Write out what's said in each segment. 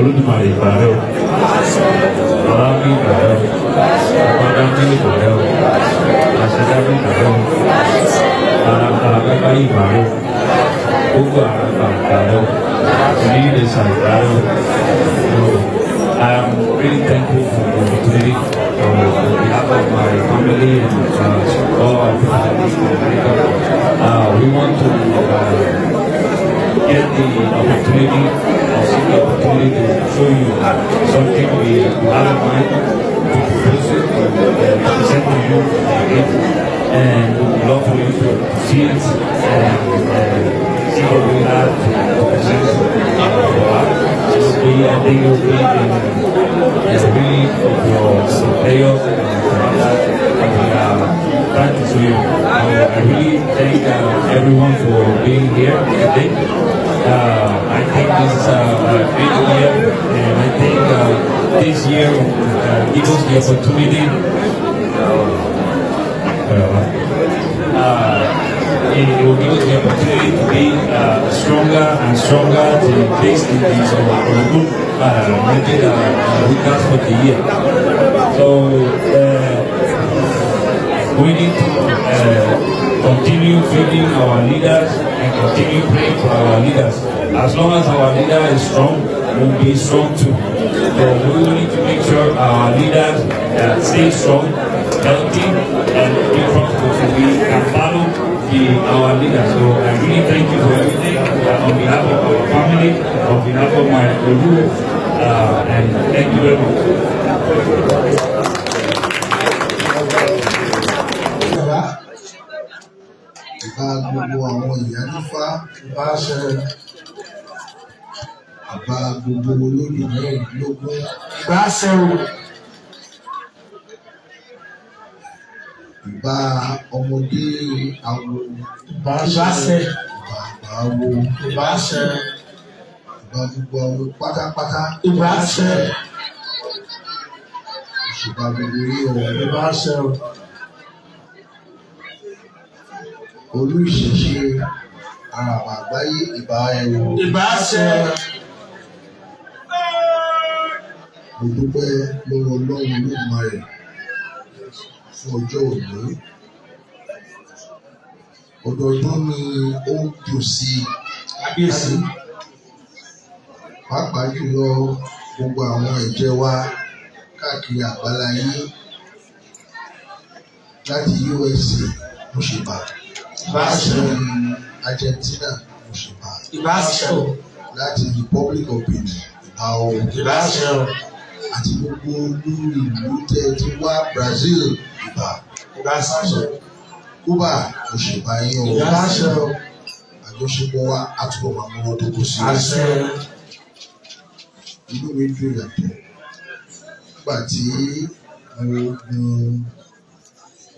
Olódùmarè, ìbà rẹ o. Bàbá mi, ìbà rẹ o. Bàbá mi, ìbà rẹ o. Àṣẹdá mi, ìbà rẹ o. Àràgbàgbà, ìbà rẹ o. Gbogbo àràgbà, ìbà rẹ o. Onílẹ̀ṣà, ìbà rẹ o. So, I am really thankful for the opportunity on behalf of my family and all our people in America. We want to get the opportunity or seek the opportunity to show you something we have in mind to propose it, to present to you again. And we would love for you to see it and see what we have to present for us. It will be, I think it will be in the really of your players and that we are trying to show you. I really thank everyone for being here today. I think this is a great year, and I think this year give us the opportunity. It will give us the opportunity to be stronger and stronger to face the good method we got for the year. So we need to continue feeding our leaders and continue praying for our leaders. As long as our leader is strong, we'll be strong too. So we will need to make sure our leaders stay strong, healthy, and be profitable so we can follow our leaders. So I really thank you for everything on behalf of our family, on behalf of my group, and thank you very much. Bàbá. Ìbà gbogbo àwọn ìyá nífá. Ìbà ṣẹ. Ìbà gbogbo olódù 16. Ìbà ṣẹ o. Ìbà ọmọdé awo. Ìbà ṣẹ. Ìbà àgbà awo. Ìbà ṣẹ. Ìbà gbogbo awo pátápátá. Ìbà ṣẹ. Ìṣèbà gbogbo rí o. Ìbà ṣẹ o. Olú ìṣẹ̀ṣe àràbà àgbáyé, ìbà ẹ o. Ìbà ṣẹ. Mo dúpẹ́ lọ́wọ́ Ọlọ́run Olódùmarè fún ọjọ́ òní. Ọdọọdún ni ó ń dùn sí i. Kábíyèsí. Pàápàá jùlọ gbogbo àwọn ẹ̀jẹ̀ wa káàkiri àgbáláyé láti USA, mo ṣèbà. Ìbà ṣẹ. Láti Argentina, mo ṣèbà. Ìbà ṣẹ o. Láti Republic of Benin, ìbà o. Ìbà ṣẹ o. Àti gbogbo olú ìlú tẹ́ ẹ ti wá, Brazil, ìbà. Ìbà ṣẹ. Cuba, mo ṣèbà yín o. Ìbà ṣẹ o. Àjọṣepọ̀ wa á túbọ̀ máa múnádóko sí i. Àṣẹ. Inú mi dùn yàtọ̀ nígbà tí mo gun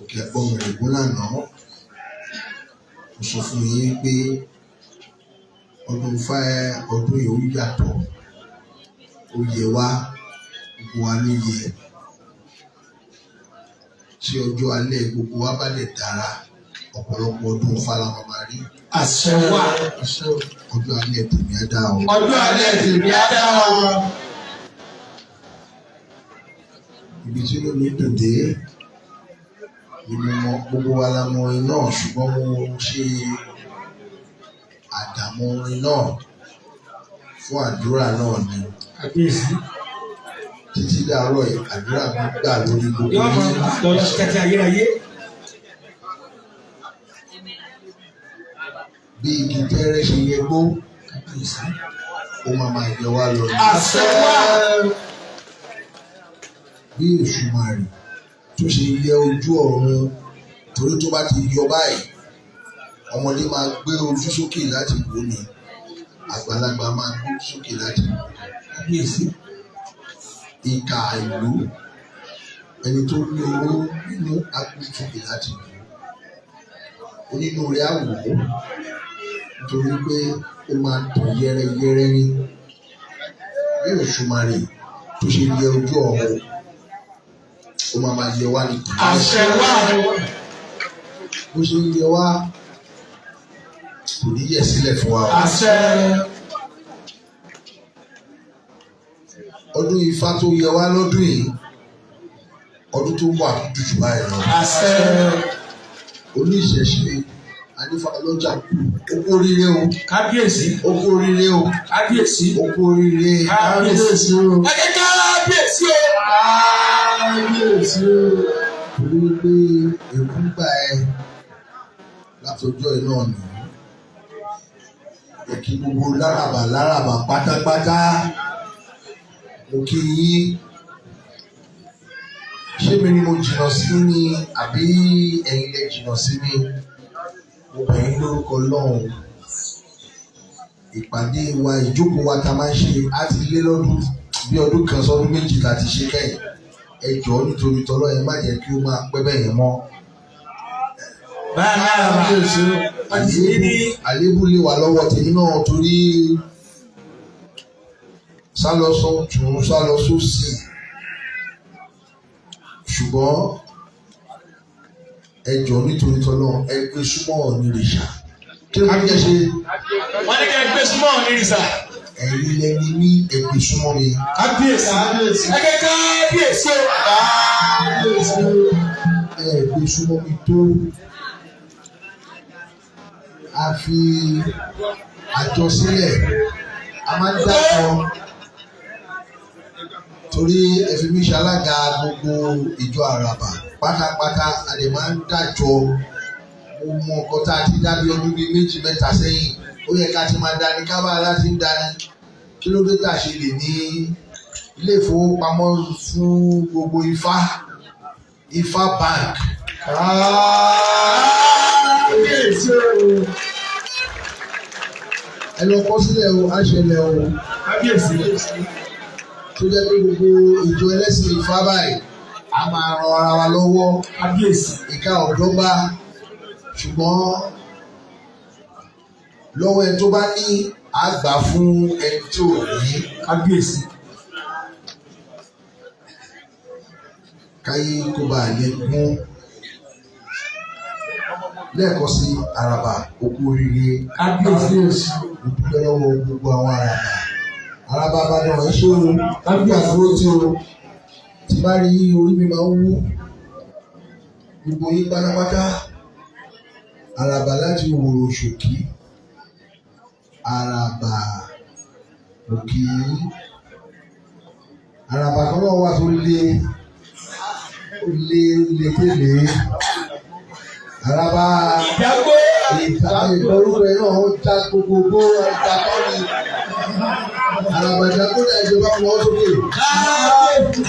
òkè Àgbọnnìrègún lánàá. Mo sọ fún yín pé ọdún fẹ́ ọdún yìí ó yàtọ̀, ó yẹ wá, gbogbo wa ló yẹ. Tí ọjọ́ alẹ́ gbogbo wa bá lè dára, ọ̀pọ̀lọpọ̀ ọdún Ifá la máa máa rí. Àṣẹ wà. Àṣẹ o. Ọjọ́ alẹ́ tèmi á dá o. Ọjọ́ alẹ́ tèmi á dá o. Ibi tí inú mi dùn dé ni mo mọ gbogbo wa la mọ orin náà, ṣùgbọ́n mo ṣe àdàmọ̀ orin náà fún àdúrà náà ni. Kábíyèsí. Títí dàárọ̀ yìí, àdúrà mi gbà lórí gbogbo Yóò máa yín. lọ títí ayérayé. Bí igi tẹ́rẹ́ ṣe yẹ gbó, Kábíyèsí. ó máa máa yẹ wá lọ ni. Àṣẹ wà. Bí Èṣùmàrè tó ṣe yẹ ojú ọ̀run, torí tó bá ti yọ báyìí, ọmọdé máa gbé ojú sókè láti wò ni, àgbàlagbà máa gbé ojú sókè láti wò ni. Kábíyèsí. Ìkà ìlú, ẹni tó ní owó nínú, á gbé ojú sókè láti wò ó, onínú rẹ̀ á wò ó, nítorí pé ó máa tàn yẹ́rẹ́yẹ́rẹ́ ní. Bí Òṣùmàrè tó ṣe yẹ ojú ọ̀run, ó máa máa yẹ wá ní. Àṣẹ wà. Bó ṣe ń yẹ wá, kò ní yẹ̀ sílẹ̀ fún wa o. Àṣẹ. Ọdún Ifá tó yẹ wá lọ́dún yìí, ọdún tó wà dúdú báyìí lọ. Àṣẹ. Oníṣẹ̀ṣe anífà lọ́jà, ó kú oríire o. Kábíyèsí. Ó kú oríire o. Kábíyèsí. Ó kú oríire. Kábíyèsí o. Ẹ jẹ́ kábíyèsí o. Kábíyèsí o. Torí pé èkú gbà ẹ látọjọ́ iná nù. Ẹ kí gbogbo lárabà lárabà pátápátá, mo kí yín. Ṣé mi ni mo jìnnà sí ni àbí ẹ̀yin lẹ jìnnà sí mi? Mo bẹ̀ yín lórúkọ Ọlọ́run. Ìpàdé wa, ìjókòó wa ta máa ń ṣe á ti lé lọ́dún bí ọdún 1 sọ́dún 2 la ti ṣe kẹ́yìn. Ẹ jọ̀ọ́, nítorí tọ́lọ́, ẹ má jẹ́ kí ó máa pẹ́ bẹ́ẹ̀ yẹn mọ́. Bàbá Àléébù lè wà lọ́wọ́ tèmi náà, torí sálọ sọ́tún, sálọ sósì, ṣùgbọ́n ẹ jọ̀ọ́, nítorí tọ́lọ́, ẹ gbé súnmọ́ Ọ̀nìrìṣà. Kí ló ń jẹ́ ṣe? Wọ́n ní kẹ́ ẹ gbé súnmọ́ Ọ̀nìrìṣà. Ẹ̀yin lẹni ní, ẹ gbé súnmọ́ mi. Kábíyèsí. Ẹ jẹ́ kábíyèsí o. Kábíyèsí o. Ẹ gbé súnmọ́ mi tó a fi àjọ sílẹ̀, a máa ń dàpọ̀ torí ẹ fi mí ṣalága gbogbo ìjọ Àràbà pátápátá. A lè máa ń dájọ. Mo mọ nǹkan tá a ti dá bí ọdún bíi 2, 3 sẹ́yìn. Ó yẹ ká ti máa dání kábàá láti ń dání. Kí ló dé tá a ṣe lè ní ilé ìfowópamọ́ fún gbogbo Ifá, Ifá Bank? Kábíyèsí o. Ẹ lọ kọ sílẹ̀ o, á ṣẹlẹ̀ o. Kábíyèsí. Tó jẹ́ pé gbogbo ìjọ ẹlẹ́sìn Ifá báyìí, a máa ran ara wa lọ́wọ́. Kábíyèsí. Ìka ọ̀dọ́gba, ṣùgbọ́n lọ́wọ́ ẹni tó bá ní, àgbà fún ẹni tí ò ní. Kábíyèsí. Káyé kó bá a lè gún lẹ́ẹ̀kan sí. Àràbà, òkú oríire. Kábíyèsí. Mo dúpẹ́ lọ́wọ́ gbogbo àwọn Àràbà. Àràbà Ìbàdàn, ẹ ṣé o. Kábíyèsí àdúró tí o ti bá rí yín, orí mi máa ń wú. Gbogbo yín pátápátá, Àràbà láti Òwòrò Ṣòkí, Àràbà òkè yín. Àràbà kan náà wà tó lé, ó lé lé tẹ́lẹ̀, Àràbà Ìjágbó. Ìta ìgbọ́rúkọ ẹ̀ náà, ó já gbogbogbò ìta kọ́ ni Àràbà ìjágbó náà. Ìjọba wọn sókè.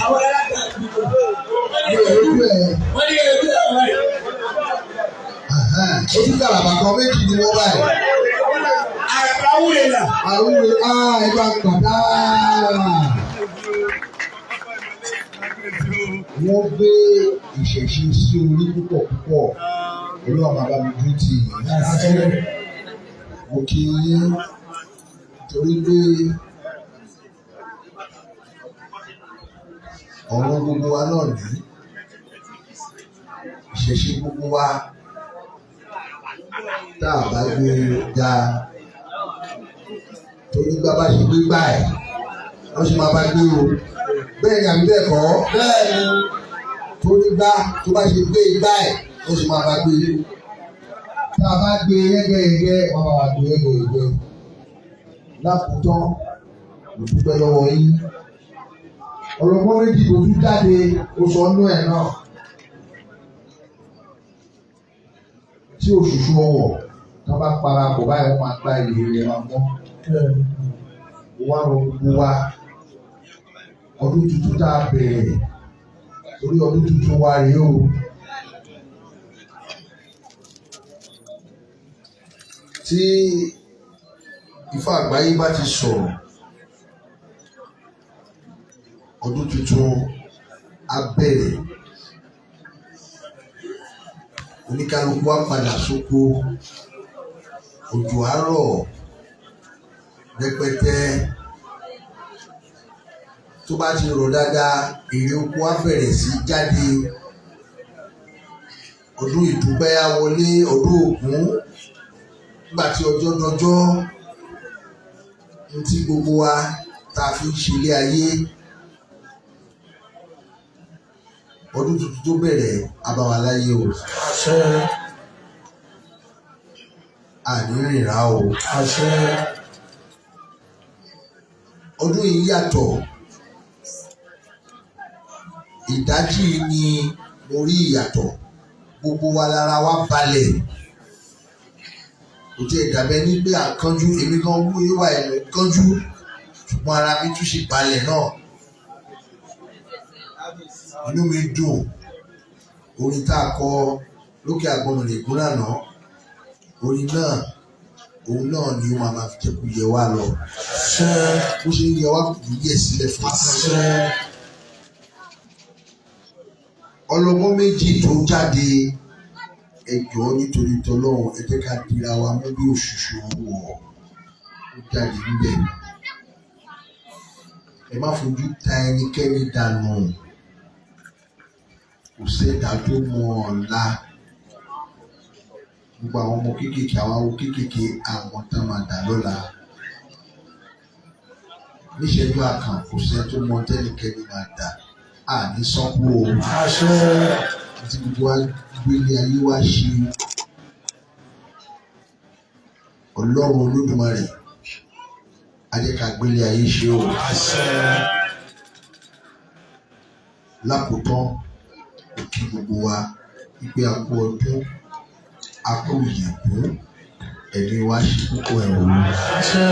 Àwọn alága. Ní ojú ẹ̀. Wọ́n ní ẹbí àwọn ẹ̀. Ó tún kàràbà kan, méjì ni wọ́n báyìí. Àràbà wúlò là. Àwọn ẹ bá gbàdá. Wọ́n gbé ìṣẹ̀ṣe sí orí púpọ̀ púpọ̀. Olúwa bàbá mi dúró tì í. Mo kí yín torí pé ọ̀run gbogbo wa náà ní ìṣẹ̀ṣe gbogbo wa. Tá a bá gbé ga, torí gbá bá ṣe gbé gbà ẹ̀ wọ́n ṣe máa bá gbé o. Bẹ́ẹ̀ ni àbí bẹ́ẹ̀ kọ́? Bẹ́ẹ̀ ni. Torí gbá tó bá ṣe gbé igbá ẹ̀, wọ́n ṣe máa bá gbé. Tá a bá gbé yẹ́gẹ́yẹ́gẹ́, wọ́n máa bá gbé yẹ́gẹ́yẹ́gẹ́. Lákòótán, mo dúpẹ́ lọ́wọ́ yín. Ọ̀rọ̀gbọ́n méjì tó tún jáde, ó sọ ọ́nú ẹ̀ náà tí òṣùṣù ọwọ̀ tó bá parapọ̀ báyìí, wọ́n máa gba ìlú rẹ̀, máa mọ́ wá rọ gbogbo wa. Ọdún tuntun tá a bẹ̀rẹ̀, torí ọdún tuntun wa rèé o. Tí Ifá àgbáyé bá ti sọ̀rọ̀, ọdún tuntun á bẹ̀rẹ̀. Oníkálukú á padà sóko, òjò á rọ̀ rẹpẹtẹ. Tó bá ti rọ̀ dáadáa, èrè oko á bẹ̀rẹ̀ sí jáde. Ọdún ìdúpẹ́ á wọlé, ọdún Ògún. Nígbà tí ọjọ́ dọjọ́ ní tí gbogbo wa tá a fi ń ṣe ilé ayé. Ọdún tuntun tó bẹ̀rẹ̀ abáwaláyé o. Àṣẹ. Àní rìnrà o. Àṣẹ. Ọdún yìí yàtọ̀. Ìdájí ni mo rí ìyàtọ̀. Gbogbo wa lára wa balẹ̀, kò tí ì dàbẹ́ ní pé à ń kánjú. Èmi gan wú ìwà ẹ̀mí kánjú, ṣùgbọ́n ara mi tún ṣe balẹ̀ náà. Inú mi dùn. Orin tá a kọ lókè Àgbọnnìrègún lánàá, orin náà, òun náà ni ó máa ma fi jẹ́ kó yẹ wá lọ. Àṣẹ. Bó ṣe ń yẹ wá, kò ní yẹ sílẹ̀ fún wa. Àṣẹ. Ọlọ́gbọ́n méjì tó jáde, ẹ jọ̀ọ́, nítorí tọlọ́run, ẹ jẹ́ ká dira wa mú bí òṣùṣù ọwọ́. Ó jáde níbẹ̀, ẹ má fojú ta ẹnikẹ́ni dànù. Kò sẹ́dá tó mọ ọ̀la. Gbogbo àwọn ọmọ kéékèèké, àwọn awo kéékèèké, àwọn tán máa dà lọ́la níṣẹ́jú àkàn, kò sẹ́ni tó mọ tẹ́nikẹ́ni máa dà. Àní sọ́kú o. Àṣẹ. Àti gbogbo wa gbélé ayé wa ṣe, Ọlọ́run Olódùmarè á jẹ́ ká gbélé ayé ṣe o. Àṣẹ. Lákòótán, òkè gbogbo wa wípé a kú ọdún, a kú ìyẹ̀kú, ẹ̀mí wa ṣe púpọ̀ ẹ̀ o. Àṣẹ.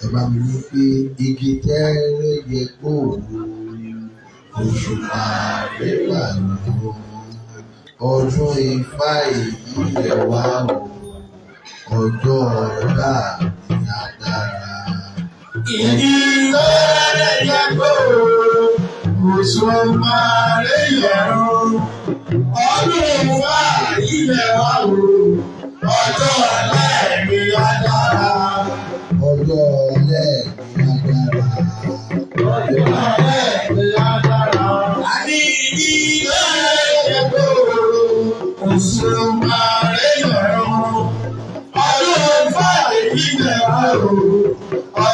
Ẹ bá mi ní pé igi tẹ́rẹ́ yẹ gbòòrò, òṣùpá rẹ̀ wà lọ, ọdún Ifá èyí yẹ wá o, ọjọ́ ọ̀la mi á dára. Igi tẹ́rẹ̀ yẹ gbòòrò, òṣùpá rẹ̀ yẹ̀rọ. Ọdún Ifá ilẹ̀ wa o, ọjọ́ ọ̀la ẹ̀mí á dára. Ọjọ́ ọ̀lẹ́ mi á dára. Ọjọ́ ọ̀la ẹ̀mí á dára. Àní igi tẹ́rẹ̀ yẹ gbòòrò, òṣùpá rẹ̀ yẹ̀rọ. Ọdún Ifá ilẹ̀ wa o,